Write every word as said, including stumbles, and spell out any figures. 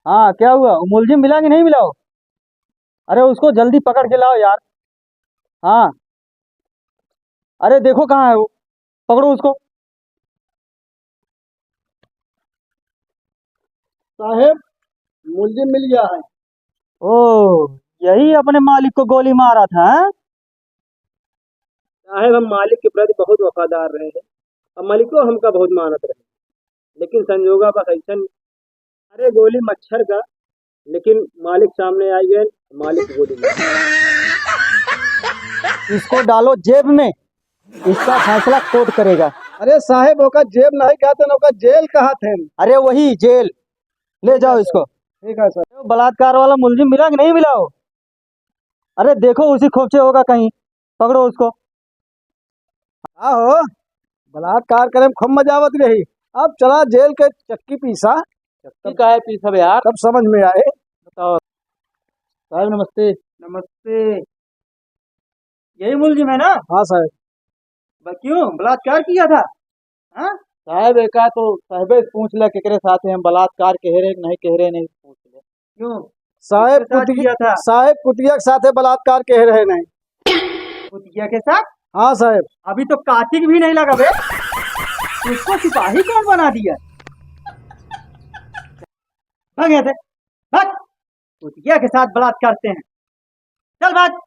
हाँ, क्या हुआ? वो मुलजिम मिला कि नहीं मिला वो? अरे, उसको जल्दी पकड़ के लाओ यार। हाँ, अरे, देखो कहाँ है वो, पकड़ो उसको। साहेब, मुलजिम मिल गया है। ओ, यही अपने मालिक को गोली मारा था, हाँ? साहेब, हम मालिक के प्रति बहुत वफादार रहे हैं और मालिको हमका बहुत मानत रहे, लेकिन संजोगा बस ऐसन। अरे, गोली मच्छर का, लेकिन मालिक सामने आ गए, मालिक गोली मार। इसको डालो जेब में, इसका फैसला कोर्ट करेगा। अरे साहेब, ओका जेब नहीं कहते ना, ओका जेल कहत हैं। अरे, वही जेल, ले जाओ इसको। ठीक है सर। बलात्कार वाला मुलजिम मिला कि नहीं मिला हो? अरे देखो, उसी खोपचे होगा कहीं, पकड़ो उसको। हाँ हो, बलात्कार करे में खूब मजा आवत रही। अब चला जेल के चक्की पीसा। चक्की काहे पीसब यार? तब समझ में आए। बताओ। साहब नमस्ते। नमस्ते। यही मुलजिम है ना? हाँ साहब। ब-, क्यों बलात्कार किया था? हाँ? साहब एका तो साहबे से पूछ ले, केकरे साथे हम बलात्कार कह रहे कि नहीं कह रहे, नहीं पूछ ले। क्यों? साहेब किसके साथ कुतिया, किया था? साहेब कुतिया के साथे बलात्कार कह रहे नहीं। कुतिया के साथ? हाँ साहेब। अभी तो कातिक भी नहीं लगा बे, उसको सिपाही कौन बना दिया? भाग यहाँ से, भाग। कुतिया के साथ बलात्कार करते हैं, चल भाग।